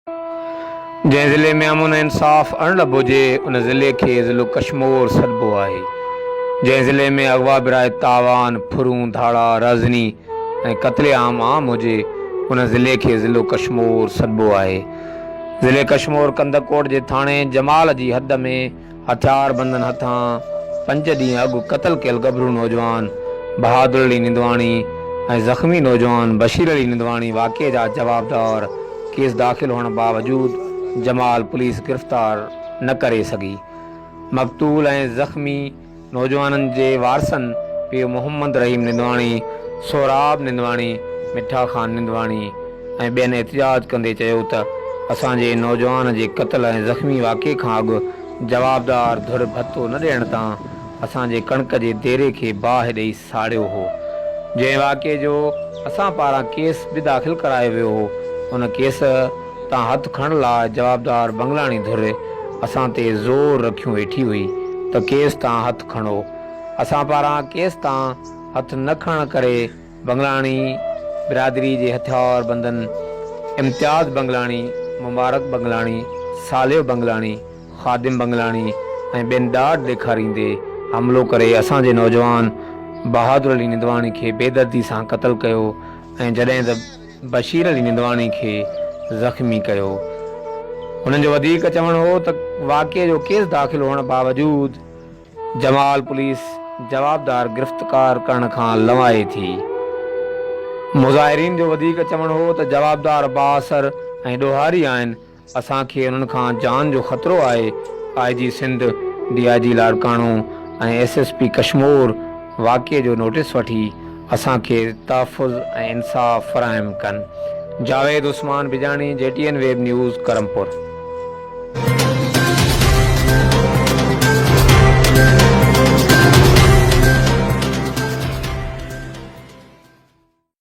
جنهن ضلعي ۾ امن ۽ انصاف اڻلڀ هجي، ان ضلعي کي ضلعو ڪشمور سڏبو آهي. جنهن ضلعي ۾ اغوا براء تاوان، ڦرون، ڌاڙا، رهزني ۽ قتل عام عام هجي، ان ضلعي کي ضلعو ڪشمور سڏبو آهي. ضلعي ڪشمور ڪنڌڪوٽ جي ٿاڻي جمال جي حد ۾ هٿياربندن هٿان پنج ڏينهن اڳ قتل ڪيل ڳڀرو نوجوان بهادر علي نندواڻي ۽ زخمي نوجوان بشير علي نندواڻي واقعي جا جوابدار ڪيس داخل هئڻ باوجود جمال پوليس گرفتار نه ڪري سگهي مقتول ۽ زخمي نوجوانن جي وارثن پيء محمد رحيم نندواڻي، سهراب نندواڻي، مٺا خان نندواڻي ۽ ٻين احتجاج ڪندي چيو ته اسان جي نوجوان جي قتل ۽ زخمي واقعي کان اڳ جوابدار ڌر ڀتو نه ڏيڻ تان اسان جي ڪڻڪ جي ديري کي باهه ڏئي ساڙيو هو جنهن واقعي جو اسان پاران ڪيس به داخل ڪرايو ويو هو ان ڪيس تان هٿ کڻڻ لاء جوابدار بنگلاڻي ڌر اسان تي زور رکيون ويٺي هئي ته ڪيس تان هٿ کڻو اسان پاران ڪيس تان هٿ نه کڻڻ ڪري بنگلاڻي برادري جي هٿياربندن امتياز بنگلاڻي، مبارڪ بنگلاڻي، صالح بنگلاڻي، خادم بنگلاڻي ۽ ٻين ڏاڍ ڏيکاريندي حملو ڪري اسان جي نوجوان بهادر علي نندواڻي کي بيدردي سان قتل ڪيو ۽ جڏهن ته بشير علي نندواڻي کي زخمي ڪيو. هنن جو وڌيڪ چوڻ هو ته واقعي جو ڪيس داخل هئڻ باوجود جمال پوليس جوابدار گرفتڪار ڪرڻ کان لنوائي ٿي. مظاهرين جو وڌيڪ چوڻ هو ته جوابدار بااثر ۽ ڏوهاري آهن، اسان کي انهن کان جان جو خطرو آهي، I G Sindh, D I G Larkana ۽ S S P Kashmore واقعي جو نوٽيس وٺي اسان کي تحفظ ۽ انصاف فراهم ڪن. Javed Usman Bijani, G T N web news, Karampur.